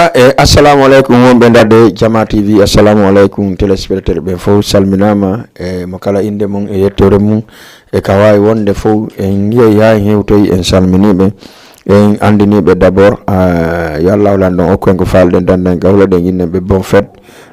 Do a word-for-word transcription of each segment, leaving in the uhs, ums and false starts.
Ah, e assalamu aleykum wonɓe darde Jama T V, assalamu aleykum téléspectateur ɓen fof, salminama e mo kala inde mum e yettoore mum, e ka wawi wonde fof. En njeyi ha en hewtoyi, en salminiɓe, en andiniɓe d'abord, ah, yo Allahu lanɗon okku en ko falɗen, danden ka huloɗen, innen ɓe bon fête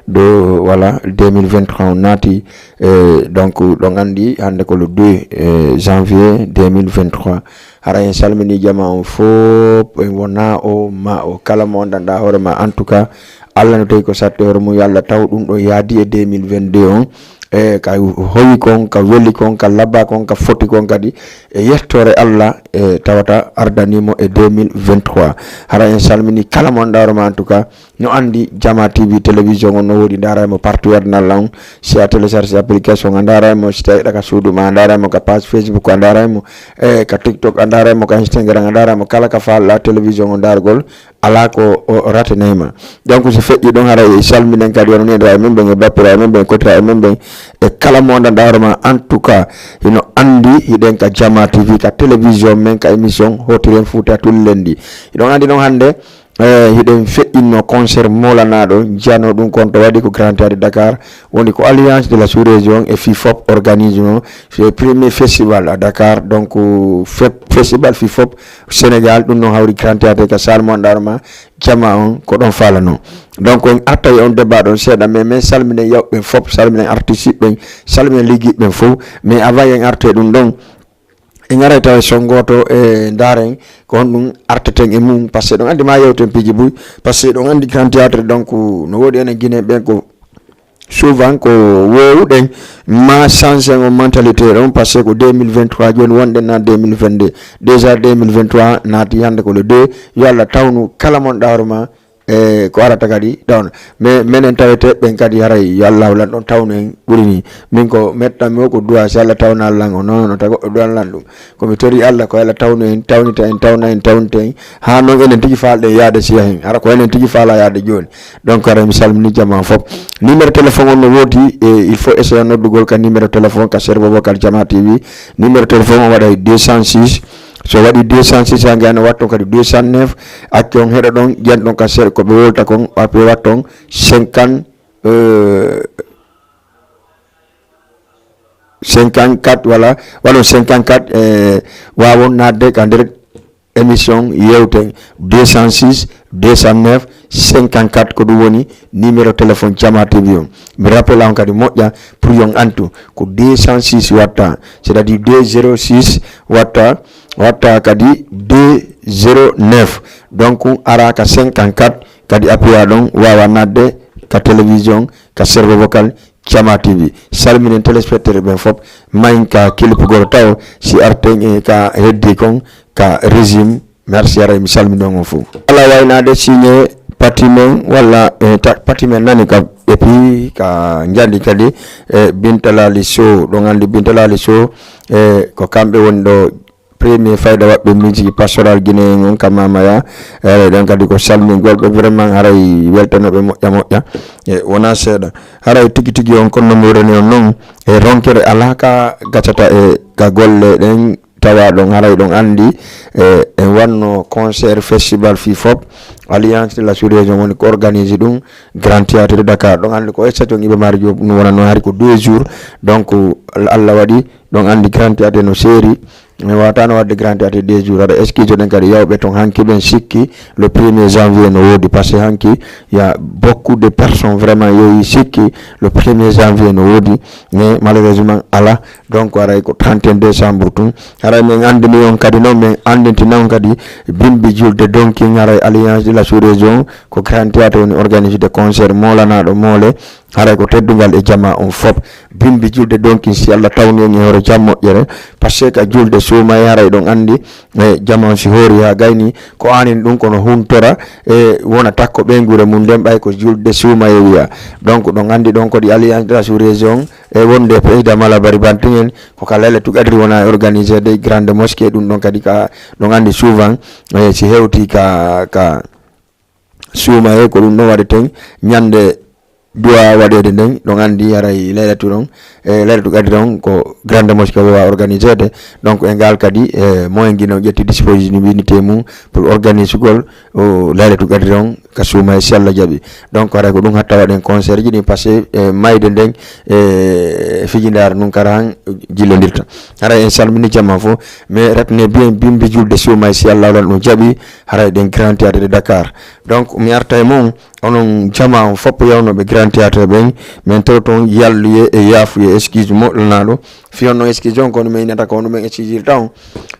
de, voilà, deux mille vingt-trois on naati. E donc ɗon andi hande ko le deux, e, janvier deux mille vingt-trois. Hara en salmini jama on fof, en wona o ma o kala mo ondanɗa hoore ma. En tout cas, Allah no tawi ko satti hoore mum, yo Allah taw ɗum ɗo yaadi e deux mille vingt-deux on, e ka hoyi kon, ka weli kon, ka labba kon, ka foti kon kadi, e yettore Allah, e tawata ardanimo e deux mille vingt-trois. Hara en salmini kala mo ondanɗa hoore ma. En tout cas, no andi Jama T V télévision on no woodi, ndaara mo partout aduna lan. Si a télécharge application, a ndaara mo. Si tawi ɗa ka suudu ma, a ndaara mo. Ka page Facebook, a ndaara mo. E ka TikTok, a ndaara mo. Ka Instagram, a ndaara mo. Kala ka falla télévision on ndaargol, ala ko o, o ratenay ma. Donc, si feƴƴi ɗon, hara e salminen kadi wano ni, e men ɓen, e bappira e men ɓen, e kotira e men ɓen, e kala mo ondanɗa hoore ma. En tout cas, hino andi hiɗen ka Jama T V, ka télévision men, ka émission Hotiren Fouta Tullendi. Hiɗon andi ɗon hande, Eh, hiɗen feƴƴinno concert molanaɗo, jiyano ɗum kon to waɗi ko Grand Théâtre de Dakar, woni ko Alliance de la Sous-Région e fifop organise no, fe-, premier festival à Dakar, donc, fe-, festival fifop Sénégal, ɗum noon hawri Grand Théâtre ka salle mo andarma, jama on ko ɗon falano. Donc, en arta e on débat ɗon seeɗa, mais, mais salminen yawɓe ɓen fop, salminen artiste ɓen, salminen liggiiɓe ɓen fof, mais avant en arta e ɗum ɗon, en aray tawa e son gooto e ndaaren ko honɗum arteten e mum, par ce que ɗon anndi ma yewten piiji buy, par ce que ɗon anndi Grand Théâtre, donc, no woodi enen Guinéen ɓen ko souvent ko wowuɗen ma changé on mentalité ɗon, par ce que ko deux mille vingt-trois jooni wonɗen na deux mille vingt-deux, déjà deux mille vingt-trois naati, hannde ko le deux. Yo Allah tawnu kala mon ɗawre ma e ko arata kadi ɗon. Mais menen taweteeɓe ɓen kadi haray yo Allah lan ɗon tawnu en ɓuri ni. Min ko mettanmi o ko duwa, si Allah tawna lan o, non, non, tago o duwan lan ɗum. Ko mi tori Allah ko Allah tawnu en, tawnita en, tawna en, tawnita en. Haa non enen tigi faalɗen yaade siya hen. Hara ko enen tigi faala yaade jooni. Donc haray mi salmini jama fof. Numéro téléphone on no woodi, e il faut essayer noddugol ka numéro téléphone ka serveur vocal Jama T V. Numéro téléphone on waɗay deux cent six. So waɗi deux cent six, ha ngayno watton kadi deux cent neuf, acce on heɗo ɗon, ƴen ɗon ka seeɗa ko ɓe wolta kon, après watton cinquante, euh, cinquante-quatre, voilà, waɗon cinquante-quatre, eh, wawon naatde ka nder émission yewten. Deux cent six, deux cent neuf, cinquante-quatre, ko ɗum woni numéro téléphone Jama T V on. Mi rappela on kadi moƴƴa pour yon antu ko deux cent six watta, c'est-à-dire deux zéro six watta, watta kadi deux zéro neuf. Donc ara ka cinquante-quatre kadi appuya ɗon wawa naatde ka télévision, ka serveur vocal Jama T V. Salminen téléspectateur ɓen fop, mayin ka kilipugol taw si arten e ka heddi kon ka régime. Merci, haray mi salmini on fof. Ala waynaade signé pati men walla, eh, ta-, pati men nani ka, et puis ka njandi kadi, eh, Bintalali Sow, ɗon anndi Bintalali Sow, eh, ko kamɓe woni ɗo premier fayda waɗɓe musique pastoral guinéen on ka Mamaya. Eh, ɗon kadi ko salmingol ɓe, vraiment haray weltanoɓe moƴƴa moƴƴa. Eh, wona seeɗa. Haray tigi tigi on kono no mbiɗen on non, e ronkere alaa ka gaccata e ka golle ɗen tawa ɗon haray ɗon anndi, eh, en wanno concert festival fii fop. Alliance de la sous-région woni ko organise ɗum, Grand Théâtre de Dakar. Ɗon anndi ko stade on Iba Mar Diop no wonano hari ko deux jours. Donc, Allah waɗi ɗon anndi Grand Théâtre no seeri. Mi wawatano waɗde Grand Théâtre deux jours. Haɗa excuse ɗen kadi yawɓe ton hanki ɓen sikki le premier janvier no woodi. Parce que hanki, il y a beaucoup de personnes vraiment yehi sikki le premier janvier no woodi. Mais malheureusement, ala. Donc, haray ko trente et un décembre tun. Haray min anndini on kadi non, min anndintina on kadi bimbi julde donkin, haray Alliance de la sous-région, ko Grand Théâtre woni organisé de concert moolanaɗo moole. Haray ko teddungal e jama on fop. Bimbi julde donkin, si Allah tawni en e hoore jam moƴƴere, parce que ka julde suumaye haray ɗon anndi, e jama on si hoori ha gayni, ko anin ɗum kono huntora, e wona takko ɓeynguure mum nden ɓay ko julde suumaye wiya. Donc ɗon anndi ɗon kadi Alliance de la sous-région, e wonde président Malabari Banting en, ko ka Laylatul Qadri wona organisé de grande mosquée, ɗum ɗon kadi ka, ɗon anndi souvent, e si hewti ka, ka suumaye, ko ɗum ɗon waɗeten ñande duwa waɗeede nden, ɗon anndi haray laylatu ɗon, e laylatu qadri ɗon ko grande mosquée wawa organiseede. Donc e ngal kadi, e moyen gino ƴetti disposition winite mum pour organisugol o laylatu qadri ɗon ka suuma e si Allah jaɓi. Donc haray ko ɗum hatta waɗen concert ji ɗin, parce que e mayde nden e fijindaare nun kara han jillondirta. Haray en salmini jama fof, mais retenez bien, bimbi julde suuma e si Allah lan ɗum jaɓi, haray ɗen grand théâtre de Dakar. Donc mi arta e mon, onon jama on foppo yawnoɓe grand théâtre ɓen, min toro toon yalluye e yaafuye, excuse moɗɗanaɗo. Fiyon noon excuse on, kono min inata ko honɗum min excusirta on.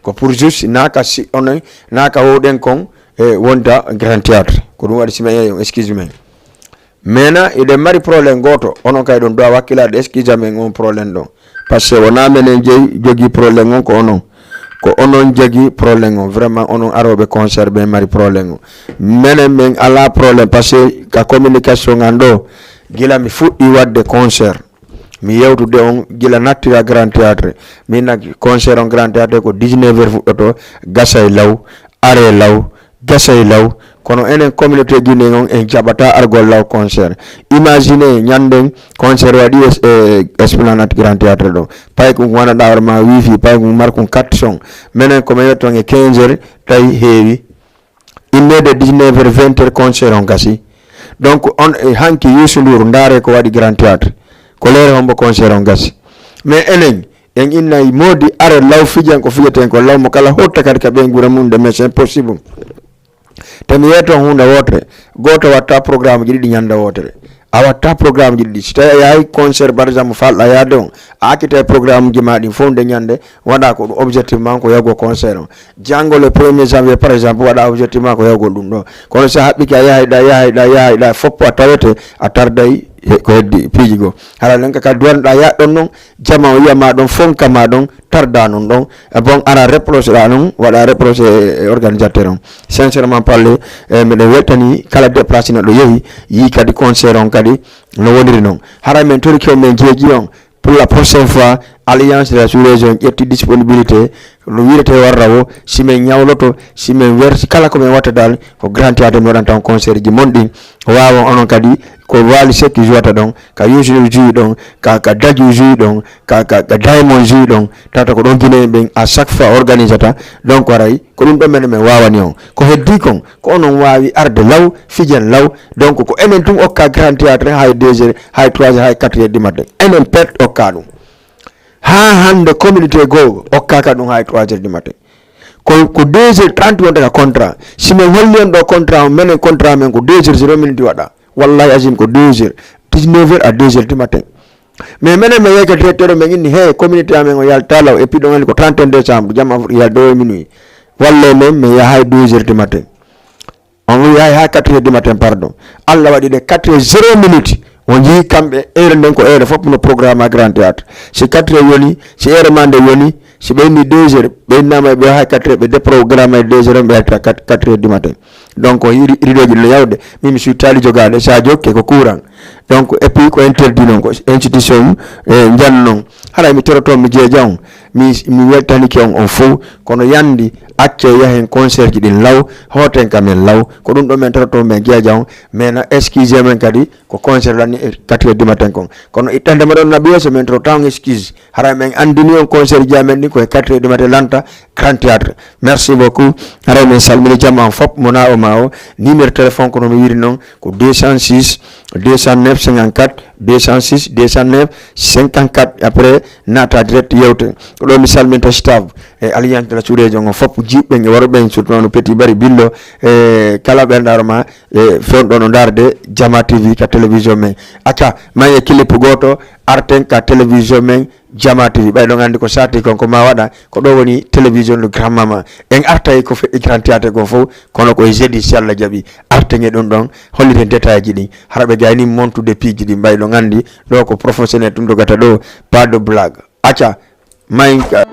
Ko pour juste naka si onon, naka howɗen kon e wonta grand théâtre. Ko ɗum waɗi si min yeyi on excuse men. Mena iɗen mari problème gooto, onon kay ɗon ɗo a wakkilade excuse amen on problème ɗon. Parce que wona menen jeyi jogi problème on, ko onon. Ko onon jogi problème on. Vraiment onon aroɓe concert ɓe mari problème on. Menen min ala problème, parce que ka communication an ɗo, gila mi fuɗɗi wadde concert, mi yewtude on gila nattira grand théâtre. Min nag concert on grand théâtre ko dix-neuf heures fuɗɗoto, gasa e law, are law, gasa e law. Kono enen communauté guinéen on en jaɓata argol law concert. Imagine ñanden concert waɗi e, e Esplanade Grand Théâtre ɗo. Pay ko wona ɗawre ma wifi, pay ko mar kon quatre cents. Menen ko men yetton e quinze heures, tawi heewi. Inneede dix-neuf heures, vingt heures concert on gasi. Donc on e hanki Youssou Ndour, ndaare ko waɗi Grand Théâtre. Ko leere hombo concert on gasi. Mais enen, en innay moodi are law fijen ko fijeten ko law mo kala hotta kadi ka ɓen gura mum de, mais c'est impossible. Te mi yeeto hunde wotere, gooto watta programme ji ɗiɗi ñande wotere. A watta programme ji ɗiɗi. Si tawi a yahay concert, par exemple, falɗa yaade on, a accita e programme ji ma ɗin fof nde ñande, waɗa ko ɗum objectif ma ko yahgo concert on. Janngo le premier janvier, par exemple, waɗa objectif ma ko yahgol ɗum ɗo. Kono si a haɓɓike a yahay ɗa, yahay ɗa, yahay ɗa, foppo a tawete a tarday he-, ko heddi piiji goo. Hara len ka, ka duwanɗa yaɗɗon non, jama o yiyama ɗon, fonka ma ɗon, tarda non ɗon. E bon, ara reproche ɗa non, waɗa reproche e, e organisateur on. Sincèrement parler, e, miɗen weltani kala déplacé neɗɗo yehi, yi kadi concert on kadi no woniri non. Hara men toriki on, men jeeji on, pour la prochaine fois, Alliance de la sous-région ƴetti disponibilité, no wirete warra o, si men ñawloto, si men werti kala ko men watta dal, ko Grand Théâtre mi waɗanta on concert ji mon ɗin. Wawa onon kadi, ko Wali Seck jouata ɗon, ka Youssou Ndour joue ɗon, ka, ka Dadju joue ɗon, ka, ka, ka Diamond joue ɗon, tawata ko ɗon Guinéen ɓen à chaque fois organisata. Donc haray ko ɗum ɗon men, men wawani on. Ko heddi kon, ko onon wawi arde law, fijen law. Donc ko enen tun okka Grand Théâtre hay deux heures, hay trois heures, hay quatre heures du matin. Enen pet okka ɗum. Ha hande communauté goo okkaka ɗum hay trois heures du matin. Ko, ko deux heures trente wonta ka contrat. Si men holli on ɗo contrat on, menen contrat men ko deux heures zéro minute waɗa. Wallahi azim ko deux heures, dix-neuf heures à deux heures du matin. Mais menen men yehi ka directeur o, men inni, "He, communauté amen o yalta law, et puis ɗon anndi ko trente et un décembre, jamma fuɗi yalde o e minuit. Walle men, men yahay deux heures du matin." On wi yahay ha quatre heures du matin, pardon. Allah waɗi ɗe quatre heures zéro minute. On jii kamɓe, heure nden ko heure fof no programme à Grand Théâtre. Si quatre heures woni, si heure ma nde woni, si ɓe inni deux heures, ɓe innama ɓe yahay quatre heures, ɓe déprogramme e deux heures, ɓe yalta quatre, quatre heures du matin. Donc, ri-, rideau ji no yawde. Min mi suttali jogaade, sa jokke ko courant. Donc, et puis ko interdit non, ko institution, eh, njanno non. Haray mi toroto, mi jeeja on. Mi, mi weltanike on, on fof. Kono yandi, acce yahen concert ji ɗin law, hooten ka men law. Ko ɗum ɗo men toroto, men jeeja on. Mais na excuse men kadi, ko concert lanni e quatre heures du matin kon. Kono ittande ma ɗon naɓi yeeso, men toroto on excuse. Haray men andini on concert ji amen ɗin ko e quatre heures du matin lanta Grand Théâtre. Merci beaucoup. Haray men salmini jama on fop, mo na o ma o. Numéro téléphone ko no mi wiri non, ko deux cent six, deux cent neuf, cinquante-quatre, deux cent six, deux cent neuf, cinquante-quatre. Après, naata direct yewte. Ko ɗo mi salminta staff e Alliance de la sous-région on fop, jiɓɓe e worɓe, surtout no Petit Bari Billo, e kala ɓe ndaro ma, e fewndo no ndarde Jama T V ka télévision men. Acca, ma e clip goto, arten ka télévision men, Jama T V, ɓay ɗon anndi ko sati kon, ko ma waɗa, ko ɗo woni télévision de grand mama. En artay ko feƴƴi Grand Théâtre kon fof, kono ko e jeudi, si Allah jaɓi. Arten e ɗum ɗon, holliten détail ji ɗin. Hara ɓe gayni montude piiji ɗin, ɓay ɗon anndi, ɗo ko professionnel, ɗum dogata ɗo, pas de blague. Acca, may ka-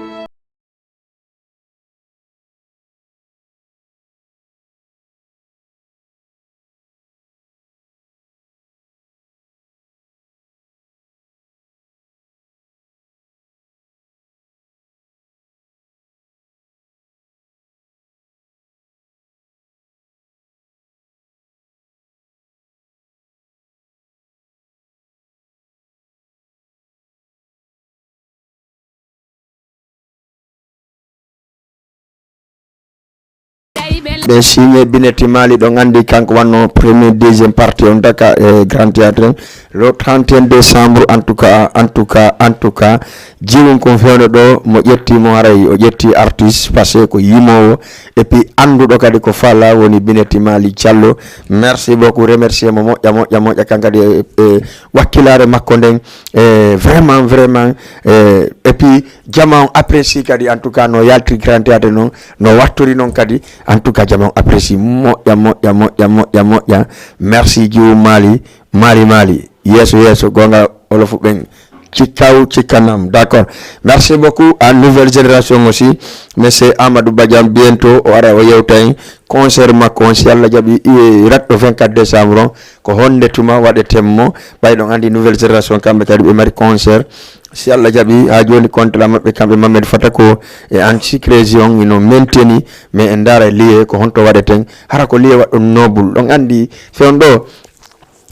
Ɓe signé Bineti Mali, ɗon anndi kanko wanno premier, deuxième partie on daka e Grand Théâtre le trente et un décembre. En tout cas, en tout cas, en tout cas, jiwum kon fewndo ɗo mo ƴetti mo haray o ƴetti artiste parce que ko yimowo et puis annduɗo kadi ko fala woni Bineti Mali Diallo. Merci beaucoup, remercier mo moƴƴa moƴƴa moƴƴa kan kadi e, e wakkilare makko nden. E vraiment vraiment, e et puis jama on apprécie kadi en tout cas no yalti Grand Théâtre non, no wattori non kadi. En tout cas jama on apprécie moƴƴa moƴƴa moƴƴa moƴƴa moƴƴa. Merci jiwu Mali, Mali Mali, yeeso yeeso gonga olofu ɓen. Cikkaw cikkanam, d'accord. Merci beaucoup à nouvelle génération aussi. Monsieur Amadou Badiane bientôt o ara o yewta en concert makko on si Allah jaɓi, i- ratɗo vingt-quatre décembre on. Ko honde tuma waɗeten mo? Ɓay ɗon anndi nouvelle génération kamɓe kadi ɓe mari concert si Allah jaɓi. Ha joni contrat maɓɓe kamɓe Mamed Fata ko e encyclésie on ino mainteni, mais en ndaara lieu ko honto waɗeten. Hara ko lieu waɗɗon noble, ɗon anndi fewndo ɗo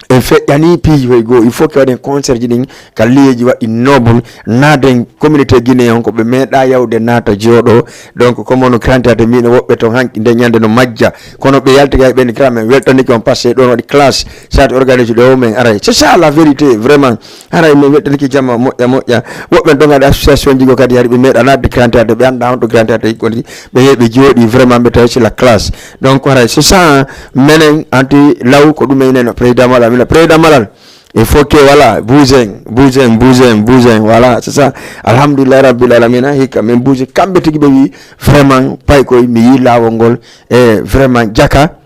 en feƴƴani piiji koye goo, il faut que waɗen concert ji ɗin ka liyeeji waɗɗi noble, naaden communauté guinéen on ko ɓe meeɗa yawde naata jooɗo. Donc comme ono Grand Théâtre mbino woɓɓe ton hanki nde ñande no majja, kono ɓe yalti kay ɓen kala men weltanike on parce que ɗon waɗi classe sati organise ɗo men aray, c'est ça la vérité vraiment. Haray min weltanike jama moƴƴa moƴƴa. Woɓɓe ɗon haɗa association ji goo kadi hari ɓe meeɗa naatde Grand Théâtre, ɓe annda honto Grand Théâtre yikkodi. Ɓe yehi ɓe jooɗi vraiment ɓe tawi c'est la classe. Donc haray c'est ça. Menen anti law ko ɗum enen président Malal, mina président Malal, il faut que voilà bougen bougen bougen bougen, voilà c'est ça. Alhamdulillah rabbil alamina, hikka min bouge kamɓe tigi ɓe wi vraiment pay koye mi yi lawol ngol. E vraiment jaka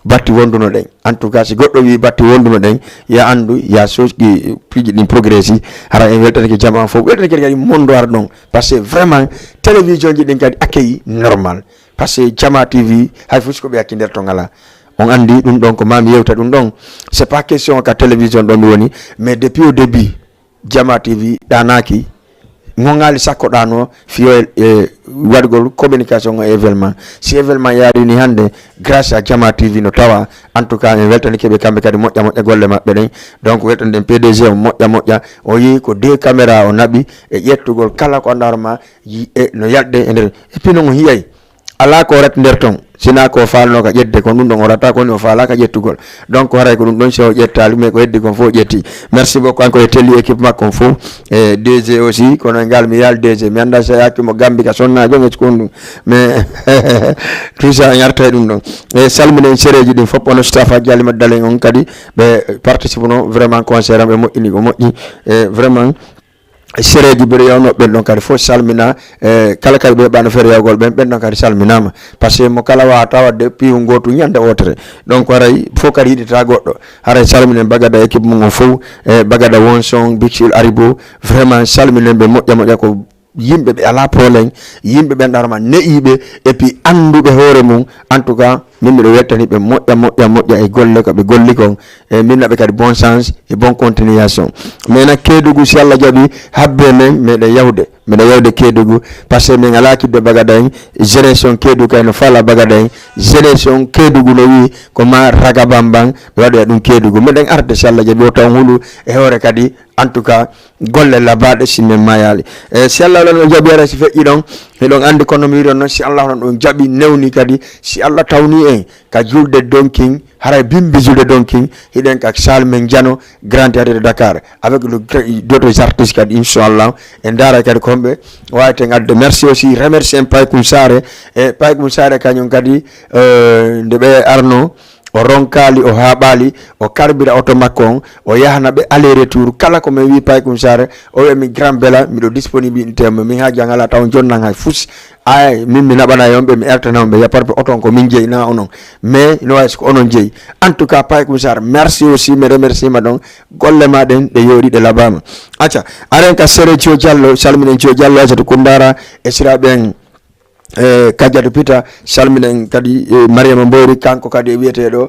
batti wonduno ɗen. En tout cas si goɗɗo wi batti wonduno ɗen, ya anndu ya soski piiji ɗin progressi. Hara en weltanike jama fof, weltanike kadi mondo ar ɗon parce que vraiment télévision ji ɗin kadi accueil normal. Parce que Jama T V hay fus ko ɓe acci nder to ngala. On anndi ɗum ɗon ko mami yewta ɗum ɗon. C'est pas question ka télévision ɗo mi woni, mais depuis au début Jama T V ɗanaki, gongali sakko ɗano fiyo e waɗugol communication e événement. Si événement yarini hannde grâce à Jama T V no tawa. En tout cas en weltanike ɓe kamɓe kadi moƴƴa moƴƴa golle maɓɓe ɗen. Donc weltanɗen P D G o moƴƴa moƴƴa, o yi ko deux caméra o naɓi e ƴettugol kala ko andarma yi e no yalde e nder. Et puis non o hiyay ala ko ret nder ton. Sina ko falno ka ƴettude kon ɗum ɗon o rata ko ni o fala ka ƴettugol. Donc haray ko ɗum ɗon si o ƴettali mais ko heddi kon fof ƴetti. Merci beaucoup encore e telli équipe makko on fof. E D G aussi kono e ngal mi yal D G mi annda so yaccu mo Gambi ka sonna jom e kon ɗum. Mais tout ça en arta e ɗum ɗon. E salminen sereji ɗin fof ono staff a jalima dalen on kadi ɓe participe no vraiment concert am ɓe moƴƴini ko moƴƴi. E vraiment sereji mbiɗo yewno ɓen ɗon kadi fof salmina. E kala kadi ɓe ɓano feere yawgol ɓen ɓen ɗon kadi salminama. Parce que mo kala wawata wadde piiwu ngotu ñande wotere. Donc haray fof kadi yiɗita goɗɗo. Haray salminen bagada équipe mum on fof. E bagada wonson bixul aribo vraiment salminen ɓe moƴƴa moƴƴa ko yimɓe ɓe ala problème. Yimɓe ɓen ɗarma neyiɓe et puis annduɓe hoore mum. En tout cas min mbiɗo weltani ɓe moƴƴa moƴƴa moƴƴa e golle ko ɓe golli kon. E min naɓe kadi bon sens e bon continuation. Mais na keedugu si allah jaɓi habbe men meɗen yahude. Mbiɗa yewde keedugu parce que min ala kidde bagada en. Génération keedugu kay no fala bagada en. Génération keedugu no wi ko ma raga bambang ɓe waɗoya ɗum keedugu meɗen arde si allah jaɓi o taw hulu e hoore kadi. En tout cas golle labaɗe si min mayali. E si allah lan o jaɓi ara si feƴƴi ɗon hiɗon andi kono mi wiɗon noon si allah lan ɗum jaɓi newni kadi si allah tawni en ka julde donkin haray bimbi julde donkin hiɗen ka sal men jano grand théâtre de dakar avec le d'autres artistes kadi inchallah. E ndaara kadi ko homɓe wawiten adde merci aussi remercie en paykum sare. E paykum sare kañum kadi nde ɓe arno o ronkali o haɓali o karbira oto makko on o yahana ɓe aller retour kala ko min wi paykum sare o wiya mi grand bela miɗo disponible ɗi temo min ha jangala taw jonnan hay fus. Ay min mi naɓana yonɓe mi ertana on ɓe yaparɓe oton ko min jeyi na onon mais no wayi siko onon jeyi. En tout cas paykum sare merci aussi mi remercie ma ɗon golle ma ɗen ɗe yooɗi ɗe labama. Acca aren ka sere cio diallo salminen cio diallo aissatou kundara e siraɓen. E kajjatu pita salminen kadi e mariama mbori kanko kadi e wiyeteɗo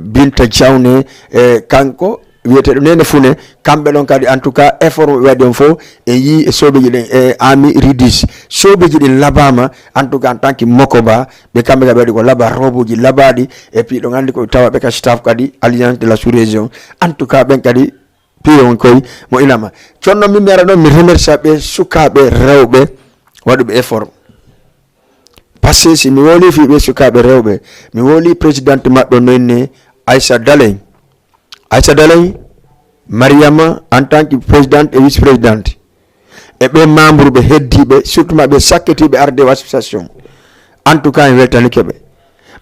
binta jawne e kanko wiyeteɗo nene fune. Kamɓe ɗon kadi en tout cas effort ɓe waɗi on fof e yi e sobeji ɗin e ami ridis sobeji ɗin labama. En tout cas en tant que mokoba ɓe kamɓe kadi waɗi ko laba robuji labaɗi et puis ɗon andi ko tawa ɓe ka staff kadi alliance de la sous région. En tout cas ɓen kadi piyon koy mo inama conno min mi ara ɗon mi remercia ɓe sukaɓe rewɓe waɗuɓe effort. Parce que si mi woli fii ɓe sukaaɓe rewɓe, mi woli présidente maɓɓe no inni Aissa Daley. Aissa Daley, Mariama en tant que présidente et vice-présidente. E ɓe membre ɓe heddiiɓe, surtout ma ɓe sakkitiiɓe arde o association. En tout cas, en weltanike ɓe.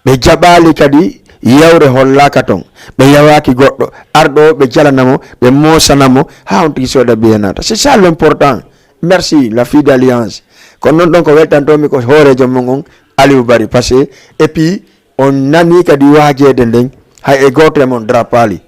Ɓe jaɓaali kadi yewre hollaaka ton. Ɓe yawaaki goɗɗo. Arɗo o ɓe jalana mo, ɓe moosana mo, haa on tigi sooda biye naata. C'est ça l'important. Merci, la fille d'alliance. Kono noon ɗon ko weltantomi ko hooreejo mon on, Aliou Bari. Parce que, et puis, on nani kadi waajeede nden, hay e gooto e mon drapaali.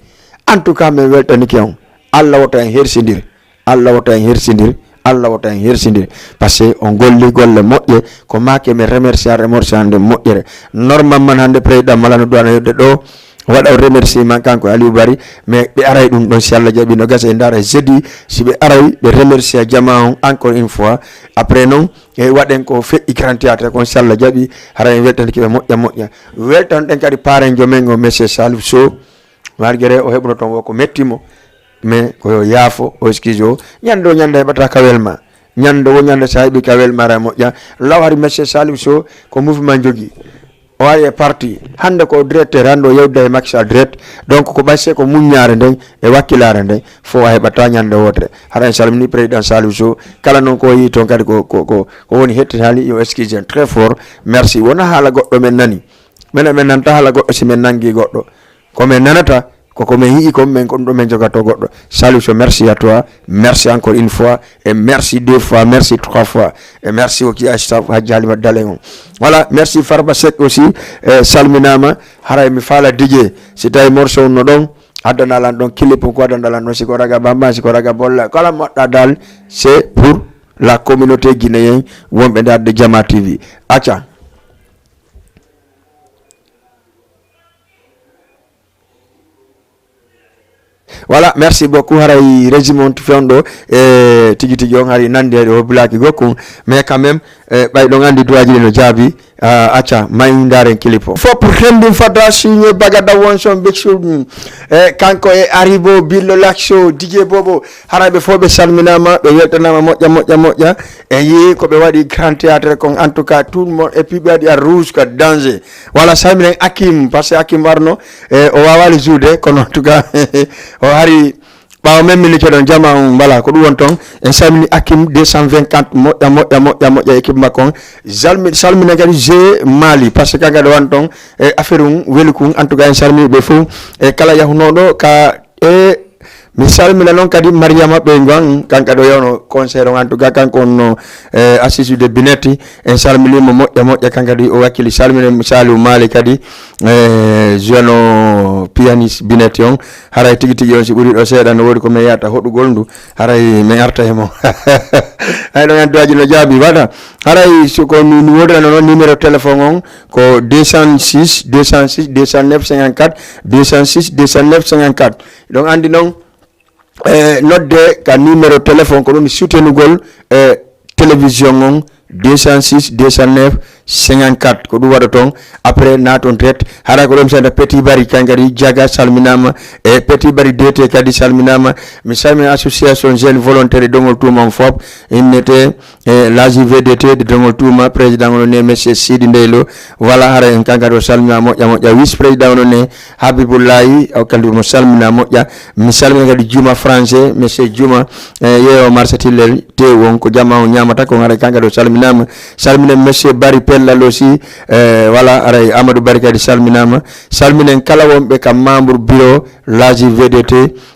En tout cas, min weltanike on. Allah wota en hersindir. Allah wota en hersindir. Allah wota en hersindir. Parce que on golli golle moƴƴe, ko maake min remercier, remercier hannde moƴƴere. Normalement hannde président Malano Duwana yodde ɗo, waɗa remerciement kanko Aliou Bari, mais ɓe aray ɗum ɗon si Allah jaɓi no gasa e ndaara jeudi, si ɓe aray ɓe remercier jama on encore une fois. Après noon, e waɗen ko feƴƴi Grand Théâtre kon si Allah jaɓi, hara en weltanike ɓe moƴƴa moƴƴa. Weltan ɗen kadi parenjo men o monsieur Salif Sow, malgré o heɓuno toon o ko metti mo, mais ko yo yaafo, o excuse o. Ñande o ñande heɓata kawel ma. Ñande o ñande sa heɓi kawel ma ara moƴƴa. Law hari monsieur Salif Sow ko mouvement jogi. O ari e parti. Hannde ko directeur, hannde o yewda e Macky Sall direct. Donc ko ɓayse ko muññaare nden e wakkilaare nden, fof a heɓata ñande wootere. Hara en salmini président Salif Sow. Kala noon ko o yii toon kadi ko, ko, ko, ko woni hettitaali, yo excuse en très fort. Merci. Wona haala goɗɗo men nani. Minen min nanta haala goɗɗo si min nangi goɗɗo. Ko min nanata, ko ko min yi'i kon, min ko ɗum ɗo min jogato goɗɗo. Salif Sow, merci à toi. Merci encore une fois. Et merci deux fois, merci trois fois. Et merci aussi à staff Hadji Halima Dalen on. Voilà, merci Farba Seck aussi. Eh, salminaama, haray mi faala D J. Si tawi morceau on no ɗon, addana lan ɗon clip ko addana lan ɗon, si ko raga bamba, si ko raga bolla, kala moɗɗa dal, c'est pour la communauté guinéenne, wonɓe nder de Jama T V. Acca. Voilà, merci beaucoup. Haray régime on fewndo e tigi tigi on hari nandi e o black gokku, mais quand même, eh, ɓay ɗon andi duwaji ɗi no jaabi. Ah, acca, may ndaren clip o. Fop rendin fada signe bagada wonson biksu. E kanko e Aribo Billo Laxo, D J Bobo, haray ɓe fof ɓe salminaama, ɓe weltanaama moƴƴa, moƴƴa, moƴƴa. E yii ko ɓe waɗi Grand Théâtre kon, en tout cas, tout le monde, et puis ɓe waɗi a rouge ko danger. Voilà, salminen Akim, parce que Akim warno, e, o waawaali joude, kono en tout cas, o hari ɓaawo men min licoɗon jama on, voilà, ko ɗum won toon. En salmini Akim deux cent vingt-quatre, moƴƴa, moƴƴa, moƴƴa, moƴƴa équipe makko on. Salmi-, salminen kadi G Mali, parce que kankadi o won toon, e affaire um, weli kun, en tout cas, en salmini ɓe fof. E kala yahunooɗo ka, e mi salmina noon kadi Mariama Ɓeyngo an, kanka ɗo yewno conseil on, en tout cas, kanko on no, e, assise de Binetti. En salminii mo moƴƴa, moƴƴa, kanka kadi o wakkili. Salminen Saliou Mali kadi, e, jeune o pianiste Binetti on. Haray tigi tigi on, si ɓuri ɗo seeɗa, no woodi ko min yahata hoɗugol ndu, haray min arta e mo. Hay ɗon en duwaji no jaabi waɗa. Haray so ko mi, mi woodana noon numéro téléphone on ko deux cent six, deux cent six, deux cent neuf, cinquante-quatre, deux cent six, deux cent neuf, cinquante-quatre. Ɗon andi noon, e, nodde ka numéro téléphone ko ɗum soutenugol, e, télévision on, deux cent six, deux cent neuf, cinquante-quatre, ko ɗum waɗa toon. Après naaton direct, hara ko ɗum seeɗa Petit Bari, kankadi Jaga salminaama, e Petit Bari D T kadi salminaama. Mi salmina association jeune volontaire Dongol Tuuma on fop, innete, e, la J V D T de Dongol Tuuma, président on ne monsieur Sidi Ndeylo. Voilà, hara en kankadi o salmina moƴƴa moƴƴa. Vice président on ne Habibullahi, o kadi mo salmina moƴƴa. Mi salmina kadi Juma Français, monsieur Juma, e, yeewo Marsa Tillel, tew on ko jama on ñaamata kon, hara kankadi o salminaama. Salmina monsieur Bari Pellal aussi, e, voilà, haray Amadou Bari kadi salminaama. Salminen kala wonɓe kam membre bureau la J V D T,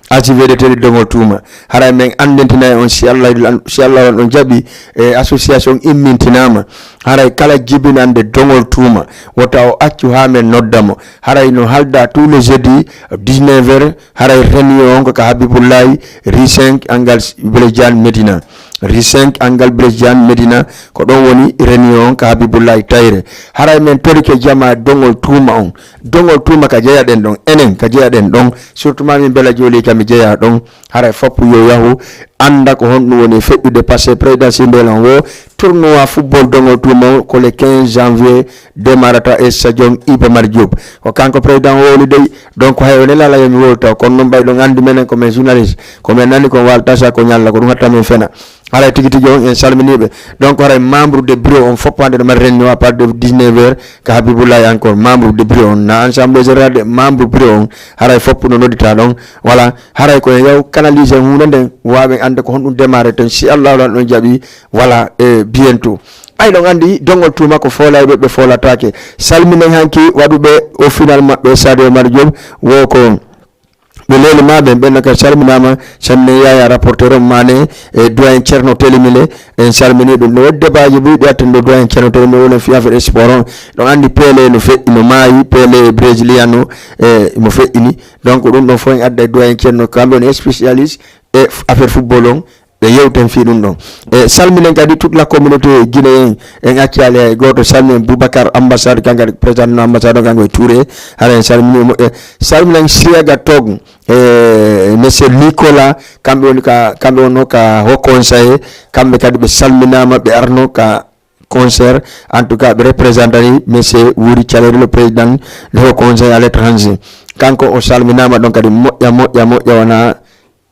A J V D T de Dongol Tuuma. Haray min anndintina on si Allah, si Allah on ɗon jaɓi, e, association immintinaama. Haray kala jibinande Dongol Tuuma, wota o accu haa min nodda mo. Haray no halda tous les jeudis, dix-neuf heures, haray réunion on ko ka Habibullahi, rue cinq, angle Blaise Diagne, Médina. Rue cinq, angle Blaise Diagne, Médina, ko ɗon woni réunion on ka Habibullahi Tayre. Haray min torike jama Dongol Tuuma on. Dongol Tuuma ka jeyaɗen ɗon, enen ka jeyaɗen ɗon, surtout ma min Bella Jooli ka mi jeya ɗon. Haray fop yo yahu, annda ko honɗum woni feƴƴude, parce que président Simbel on wo, tournoi football dongol tuuma o ko le quinze janvier démarrata e stadium Iba Mar Diop. Ko kanko président o wowli dey, donc hay o nelaala yo mi wowlu taw, kono noon ɓay ɗon anndi menen ko men journaliste, ko men nani ko wal tasa ko ñalla, ko ɗum hatta men fena. Haray tigi tigi on en salminiiɓe. Donc haray membre de bureau on fof hannde no mari réunion à partir de dix-neuf heures ka Habibullahi encore membre de bureau on na assemblée générale de membre bureau on haray fof no noddita ɗon. Voilà, haray ko en yaw canaliser huunde nden waawen annde ko honɗum démarrer ten si Allah lan ɗon jaɓi. Voilà, e bientôt. Ay ɗon anndi dongol tuuma ko foolayɓe ɓe foolataake. Salminen hanki waɗuɓe o final maɓɓe Sadio Mar Diop wo ko ɓe leeli ma ɓen ɓen kadi salminaama. Salminen yaya rapporteur on mane e doyen Ceerno Telimile. En salmini ɗum no waɗi débatji buy ɗi atten ɗo doyen Ceerno Telimile wonen fi affaire sport on. Ɗon anndi Pele no feƴƴi no maayi, Pele brésiliano e mo feƴƴini. Donc ɗum ɗon fof en adda e doyen Ceerno kamɓe woni spécialiste e affaire football on. Ɓe yewten fii ɗum ɗon. E salminen kadi toute la communauté guinéen. En accaali hay gooto, salminen Boubacar ambassade, kanko kadi président no ambassade o, kanko e Touré. Hara en salmini e moƴƴe. Salminen Siaga Tog, e monsieur Nicolas, kamɓe woni ka, kamɓe wonno ka haut conseil, kamɓe kadi ɓe salminaama, ɓe arno ka concert. En tout cas ɓe représentani monsieur Wuri Caleri, le président de haut conseil à l'étranger. Kanko o salminaama ɗon kadi moƴƴa moƴƴa moƴƴa wona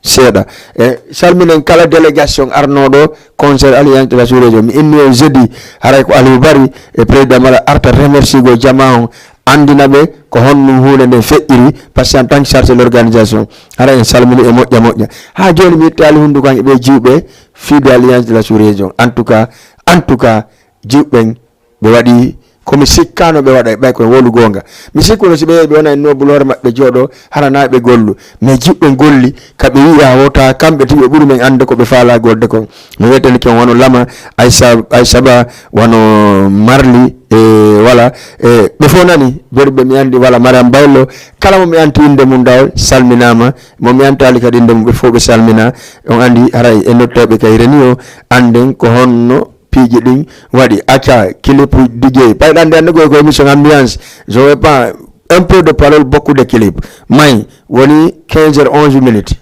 seeɗa. E salminen kala délégation arnooɗo conseil alliance de la sous-région. Mi inni on jeudi, haray ko Aliou Bari e président mala arta remerciego jama on, anndina ɓe ko honno huunde nden feƴƴiri, parce que en tant que chargé l'organisation, haray en salmini e moƴƴa moƴƴa. Haa jooni mi ittaali hunnduko an e ɓe jiwɓe fii de alliance de la sous-région. En tout cas, en tout cas, jiwɓen ɓe waɗi ko mi sikkaano ɓe waɗa, ɓay koye wolu goonga. Mi sikkuno si ɓe yehi ɓe wona e noobul hoore maɓɓe jooɗo, hara na ɓe gollu. Mais jiɓɓe golli, ka ɓe yi'a wota kamɓe tigi ɓe ɓuri men annde ko ɓe faala golde kon. Mi wetanike on wano Lama, Aissa, Aissa Ba, wano Marli, e wala, e ɓe fof nani, Berɓe mi anndi wala, Mariam Baylo, kala mo mi anti innde mum dawol, salminaama, mo mi antaali kadi innde mum, ɓe fof ɓe salmina. On anndi haray e notteeɓe kay reni o, annden ko honno piiji ɗin waɗi. Acca, clip D J. Payɗo anndi hannde ko, ko émission ambiance. Je veux pas un peu de parole, beaucoup de clip. May, woni quinze heures onze minutes.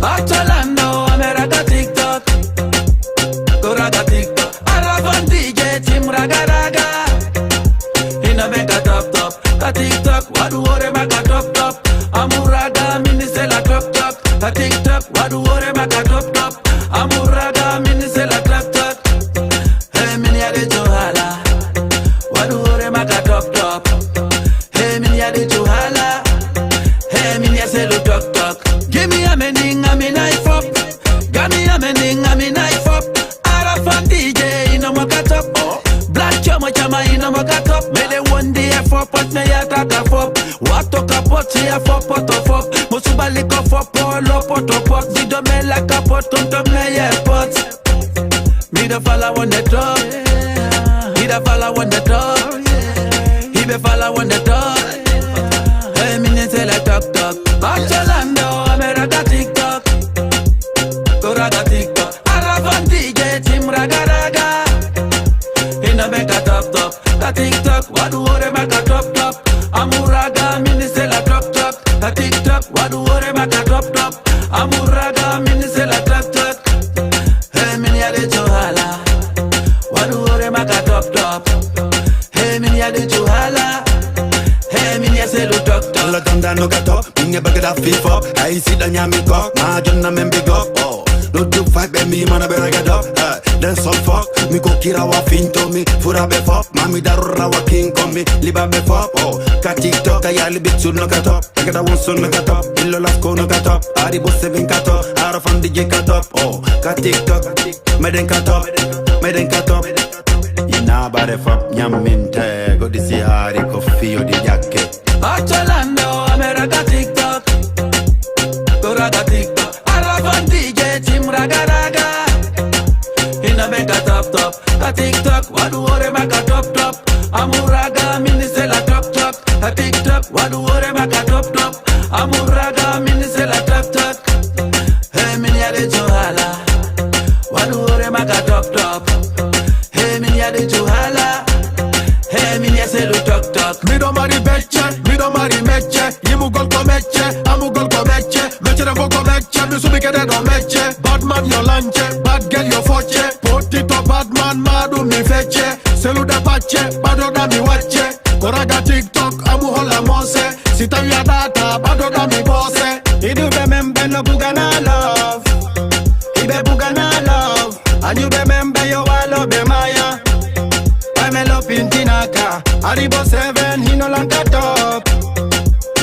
Barcelona, America, TikTok. Go raga TikTok. Aravan D J, Team Raga Raga. Ina make a top top. Ka TikTok, wadu wore maka top top. Amuraga, mini se la top top. Ka TikTok, wadu wore maka top top. Amuraga, mini se la top top. Hey, mini ya de johala. Wadu wore maka top top. Hey, mini ya de johala. Hey, mini ya se lo tok tok. Give me a meaning, I'm a knife up. Gami ameni ngami na ifop. Arafan D J ino moka top. Black chomo chama ino moka top. Me de one D F up, but me ya tata fop. Wato kapot ya fop poto fop. Musubali ko fop polo poto pot. Dido me la kapot tonto me ya pot. Me the follow on the top. Me the follow on the top. He be follow on the top. Hey, me say like talk talk. Barcelona, America, TikTok. Go raga TikTok. Aravan D J, Team Raga Raga. Ina make a top top. Ka TikTok, wadu wore maka top top. Amuraga, mini se la top top. Ka TikTok, wadu wore maka top top. Amuraga, mini se la top top. Hey, mini ya de johala. Wadu wore maka top top. Hey, mini ya de johala. Hey, mini ya se lo top top. Alla donda no gato. Inge bagada fifo, ay si da nyami ko, ma jonna men big up, oh. No do fight be mi mana be regado, eh. Den so fuck, mi ko kira wa finto mi, fura be fop, mami darura wa king ko mi, liba be fop, oh. Ka TikTok, ka yali big sur no ka top, ka da won sun no ka top, illo las ko no ka top, ari bo seven ka top, ara fan D J ka top, oh. Ka TikTok, me den ka top, me den ka top. Ina bare fop, nyaminte, go di si hari ko fiyo di yakke. Barcelona, America, TikTok. Go raga TikTok. Aravan D J, Team Raga Raga. Ina make a top top. Ka TikTok, wadu wore maka top top. Amuraga, mini se la top top. Ka TikTok, wadu wore maka top top. Amuraga, mini se la top top. Hey, mini ya de johala. Wadu wore maka top top. Hey, mini ya de johala. Hey, mini ya se lo tok tok. Mi do mari becce, mi do mari mecce. Yimu gol ko mecce, amu gol ko mecce. Mecce de ko mecce, mi subi kede Fecce, seluda pacce, ɓadoɗa mi wacce. Ko raga TikTok, amu hola mose. Si tawi a data, ɓadoɗa mi bose. Iduɓe men ɓe no bugana love. Iɓe bugana love. Anyuɓe men ɓe yo walo ɓe maya. Ɓay me lopintinaka. Aribo seven, hino lanka top.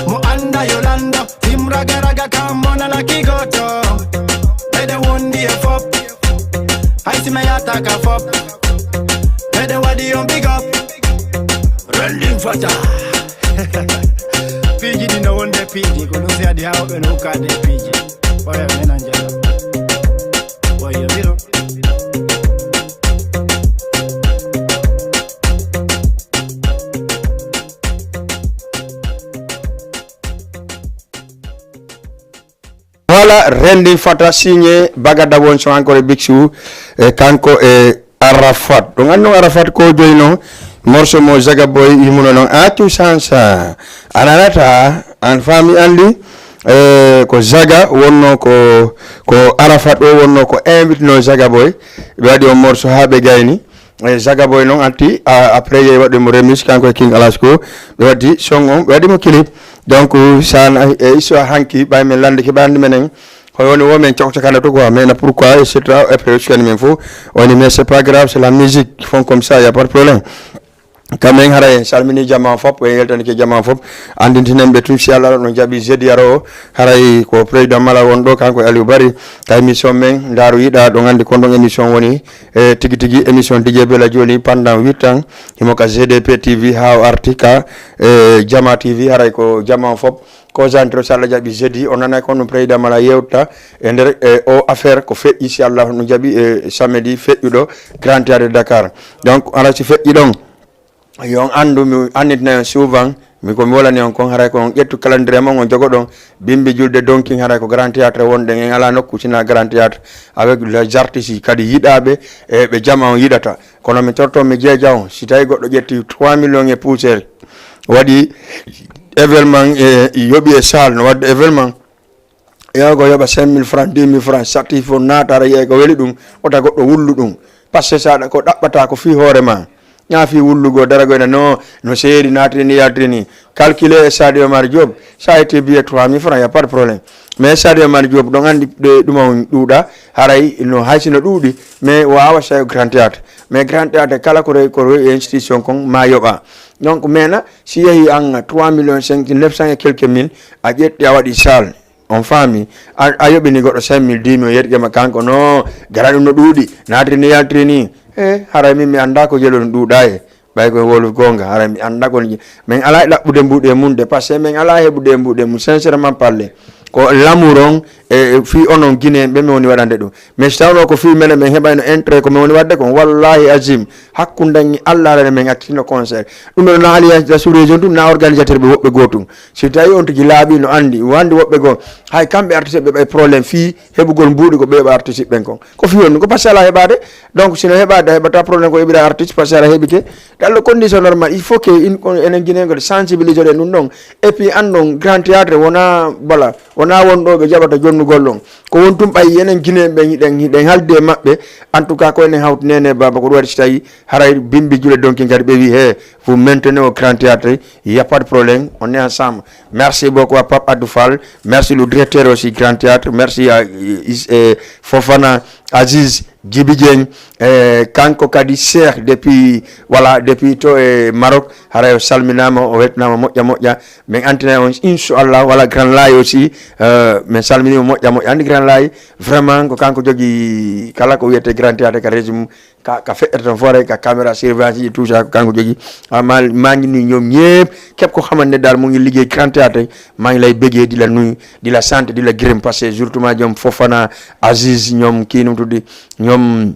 Mo anda yo lando. Tim raga raga kam mona la kigoto. Ɓeɗe wondi e fop. Hay si me yataka fop. Ɓeɗe waɗi on big up. Rending fata. Piiji ɗi no wonde piiji, ko ɗum si adi haa woɓɓe no hukkaade e piiji. Oya men an jala. Oya miro. Voilà, rendi fata signé Bagada won son encore e Big Show, e kanko e Arafat. Ɗum anndi noon Arafat ko joyi noon morceau mo Zaga Boy yimuno noon. A tu sansa. A nanata, an faami anndi, e ko Zaga wonno ko, ko Arafat o wonno ko invite no Zaga Boy. Ɓe waɗi on morceau haa ɓe gayni. E Zaga Boy noon anti, a, après yehi waɗi mo remis kanko e King Alasko. Ɓe waɗi song on, ɓe waɗi mo clip. Donc, sana e histoire hanki, ɓay men lande ke ɓandi menen. Ko woni wo men cokcokana to quoi, mais na pourquoi, et cetera. Après, je suis men fou. On dit, mais c'est pas grave, c'est la musique, ils font comme ça, y a pas de problème. Quand même, haray en salmini jama fop, en yeltani ke jama fop. Andintinen ɓe tun si Allah no jaɓi jeudi aro o. Haray ko président Mala won ɗo, kanko e Aliou Bari. Ka émission men, Ndaaru Yiɗa, ɗo ngandi kon ɗon émission woni. E tigi tigi émission D J Bella joni pendant huit ans. Himo ka G D P T V, haa o arti ka, e Jama T V, haray ko jama fop. Ko zantro si Allah jaɓi jeudi, o nanay kon ɗum président Mala yewta e nder, e o affaire ko feƴƴi si Allah no jaɓi e samedi feƴƴuɗo Grand Théâtre de Dakar. Donc, haray si feƴƴi ɗon, yo on anndu, mi annitina on souvent, mi ko mi wolani on kon, haray ko on ƴettu calendrier mon, on jogo ɗon, bimbi julde donkin, haray ko Grand Théâtre wonɗen, en ala nokku sina Grand Théâtre, avec les artistes kadi yiɗaaɓe, e ɓe jama on yiɗata. Kono mi torto mi jeeja on, si tawi goɗɗo ƴetti trois millions e poussière, waɗi événement, e yoɓi e salle, no waɗde événement, Yago yoɓa cinq mille francs, dix mille francs, satti fof naata, ara yiya ko weli ɗum, wota goɗɗo wullu ɗum. Parce que saɗa ko ɗaɓɓata ko fii hoore ma. Ñaa fii wullugo, darago ena no, no seeri, naatiri ni, yaltiri ni. Calculer e Sadio Mar Diop, sa itti billet trois mille francs, y a pas de problème. Mais Sadio Mar Diop, ɗon anndi ɗe ɗum on ɗuuɗa, haray no hay si no ɗuuɗi, mais waawa sayo Grand Théâtre. Mais Grand Théâtre kala ko rewi, ko rewi e institution kon ma yoɓa. Donc, maintenant, si yehi an trois millions cinq, neuf cents et quelques mille, a ƴetti a waɗi salle. On faami? A, a yoɓini goɗɗo cinq mille, dix mille, o yetti ma kanko, no, gara ɗum no ɗuuɗi, naatiri ni, yaltiri ni. E, haray min mi anndaa ko jelo no ɗuuɗa e. Ɓay ko wolof goonga, haray mi anndaa ko ni. Min alaa e ɗaɓɓude mbuuɗe mum de, parce que min alaa heɓude mbuuɗe mum, sincèrement parler. Ko l'amour on, e, e fii onon Guinéen ɓe mi woni waɗande ɗum. Mais si tawno ko fii menen min heɓayno intérêt ko min woni waɗde kon, wallahi azim, hakkunde Allah rene min accitino concert. Ɗum ɗo na alliance de la sous-région ɗum na organisateur ɓe woɓɓe gootum. Si tawi on tigi laaɓi no anndi, wandi woɓɓe goo, hay kamɓe artiste ɓe ɓay problème fii heɓugol mbuuɗi ko ɓe yoɓa artiste ɓen kon. Ko fii on ɗum, ko parce que alaa heɓaade. Donc sino heɓaade, a heɓata problème ko yoɓira artiste parce que aɗa heɓike. Dans les conditions normales, il faut que in, on, enen Guinéen ko sensibiliser ɗen ɗum ɗon. Et puis anndon Grand Théâtre wona, voilà, wona won ɗo ɓe jaɓata jonnugol ɗon. Ko won tun ɓay enen Guinéen ɓen hiɗen, hiɗen haaldi e maɓɓe. En tout cas, ko enen hawti nene baba ko ɗum waɗi si tawi haray bimbi jule donkin kadi ɓe wi he, vous maintenez au Grand Théâtre, il y a pas de problème, on est ensemble. Merci beaucoup à Pape Abdou Fall, merci le directeur aussi Grand Théâtre, merci à, euh, Is-, euh, Fofana, Aziz, Djibi Dieng, eh, kanko kadi Cheikh depuis, voilà, depuis to e Maroc, haray o salminaama, o weltanaama moƴƴa moƴƴa. Min antina on, inchallah, wala Grand Laye aussi, euh, min salminiima moƴƴa moƴƴa. Anndi Grand Laye, vraiment, ko kanko jogi kala ko wiyetee Grand Théâtre ka régime, ka, ka feƴƴata tan fof, haray ka caméra surveillance ji, tout ça, ko kanko jogi. Ah, ma, maa ngi nuyu ñoom ñëpp, képp ko xamante ne daal mu ngi liggéey Grand Théâtre, maa ngi lay bëggee, di la nuyu, di la sant, di la gërëm, parce que surtout ma ñoom Fofana, Aziz, ñoom kii nu mu tudd, ñoom,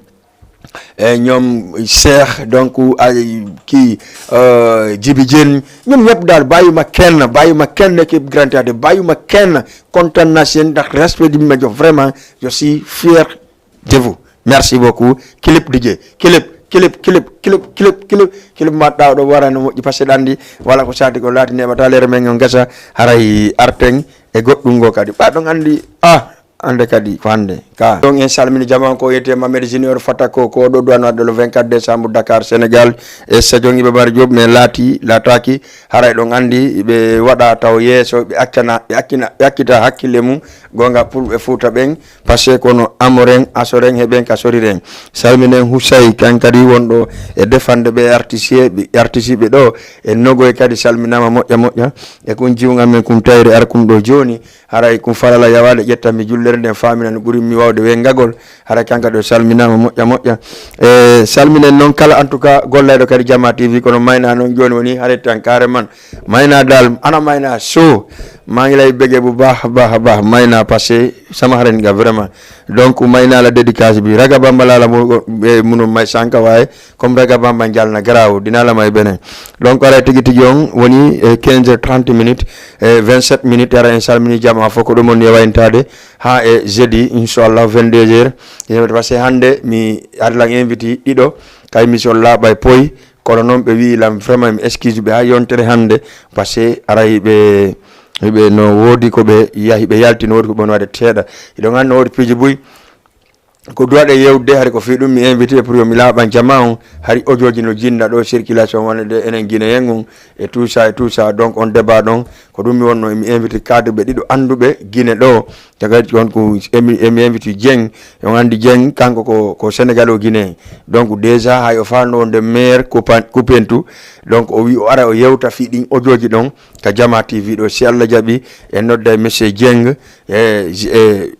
eh, ñoom Cheikh, donc, ay, kii, euh, Djibi Dieng, ñoom ñëpp daal, bàyyuma kenn, bàyyuma kenn, équipe Grand Théâtre, bàyyuma kenn, kontaan naa seen ndax respect bi ma jox, vraiment, je suis fier de vous. Merci beaucoup. Clip D J. Clip, clip, clip, clip, clip, clip, clip mbaɗɗa ɗo warano moƴƴi, parce que ɗanndi wala ko sati ko laati neɓata lere men on gasa, haray arten e goɗɗum ngo kadi. Ɓa ɗon anndi, ah, Hannde kadi ko hannde ka ɗon en salmini jama on, ko wiyetee Mamed Junior Fatako, ko ɗo duwano adde le vingt-quatre décembre, Dakar, Sénégal. E sajon Iba Mar Diop, mais laati laataaki, haray ɗon anndi ɓe waɗa taw yeeso, ɓe accana ɓe accina ɓe accita hakkille mum. Goonga pulɓe Fuuta ɓen, parce que kono amoren asoren heɓen ka soriren. Salminen Husay, kan kadi wonɗo e defande ɓe artisiye ɓe artisiɓe ɗo e nogoy kadi salminama moƴƴa moƴƴa. E kun jiwga men kun tayre ar kun ɗo jooni, haray kun falala yawaade ƴettanmi jullere nden famina no ɓuri mi wawde wengagol. Haray kanka ɗo salminama moƴƴa moƴƴa. E salminen noon kala en tout cas gollayɗo kadi Jama T V, kono Mayna noon jooni woni haray tan carrément. Mayna dal ana Mayna so maa ngi lay bëggee bu baax a baax a baax Mayna, parce que sama xarit nga vraiment. Donc Mayna la dédicace bi, Raga Bamba laa la mu e munu may sànq, waaye comme Raga Bamba njal na garaaw dinaa la may beneen. Donc haray tigi tigi on woni e quinze heures trente minutes, e vingt-sept minutes, haray en salmini jama fof ko ɗum on yewayntade haa e jeudi inchallah vingt-deux heures. Parce que hannde mi ari lan invité ɗiɗo ka émission Laaɓa e Poy, kono noon ɓe wii lan vraiment mi excuse ɓe haa yontere hannde, parce que haray ɓe ɓe no woodi ko ɓe yahi ɓe yalti, no woodi ko ɓe woni waɗde teeɗa. Hiɗon anndi no woodi piiji buy ko duwaɗe yewde, hari ko fii ɗum mi invité pour yo mi laaɓan jama on. Hari audio ji no jinna ɗo circulation wonde enen Guinéen on e tout ça e tout ça. Donc on débat ɗon ko ɗum mi wonno mi invité cadre ɓe ɗiɗo annduɓe Guinée ɗo. Tagad on ko emi emi invité Dieng. On anndi Dieng kanko ko ko Sénégal o Guinée. Donc déjà hay o faano wonde maire Koupa- Koupentou. Donc o wi o ara o yewta fii ɗin audio ji ɗon ka Jama T V ɗo, si Allah jaɓi en nodda e monsieur Dieng e e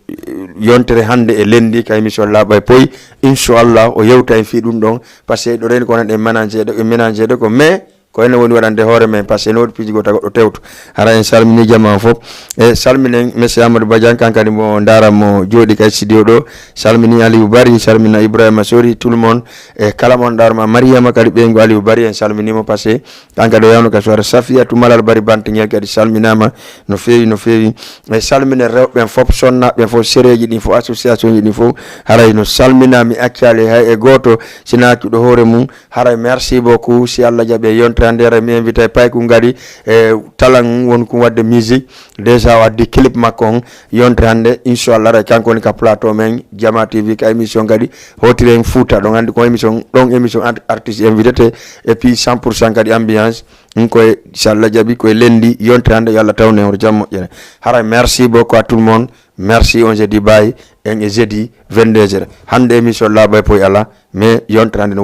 yontere hannde e lendi ka émission Laaɓa e Poy. Inchallah o yewta en fii ɗum ɗon, parce que ɗo reni ko nan e ménager ɗo e ménager ɗo ko mais ko enen woni waɗande hoore men, parce que no woodi piiji goo tago ɗo tewto. Hara en salmini jama o fof. E salminen monsieur Amadou Badiane, kan kadi mo ndaara mo jooɗi kay studio ɗo. Salmini Aliou Bari, salmina Ibrahima Sori, tout le monde. E kala mon ɗaarma Mariama kadi ɓeyngu Aliou Bari, en salminimo, parce que kan kadi o yawno ka soirée Safia Tumalal Bari Bantingel kadi salminama no feewi no feewi. E salminen rewɓe ɓen fof, sonnaaɓe ɓen fof, sereeji ɗin fof, association ji ɗin fof, haray no salmina, mi accaali hay e gooto, sina cuɗo hoore mum. Haray merci beaucoup, si Allah jaɓi e yontere hannde, haray mi invité Payku Ngari e talan won kun waɗde musique, déjà o addi clip makko on. Yontere hannde inchallah haray kanko woni ka plateau men Jama T V ka émission kadi Hotiren Fouta, ɗon anndi ko émission ɗon émission art- artiste invité te, et puis cent pour cent kadi ambiance. Ɗum koye si Allah jaɓi koye lendi yontere hannde, yo Allah tawne hoto jam moƴƴere. Haray merci beaucoup à tout le monde. Merci, on se dit bye, en e jeudi vingt-deux heures. Hannde émission Laaɓa e Poy alaa, mais yontere hannde no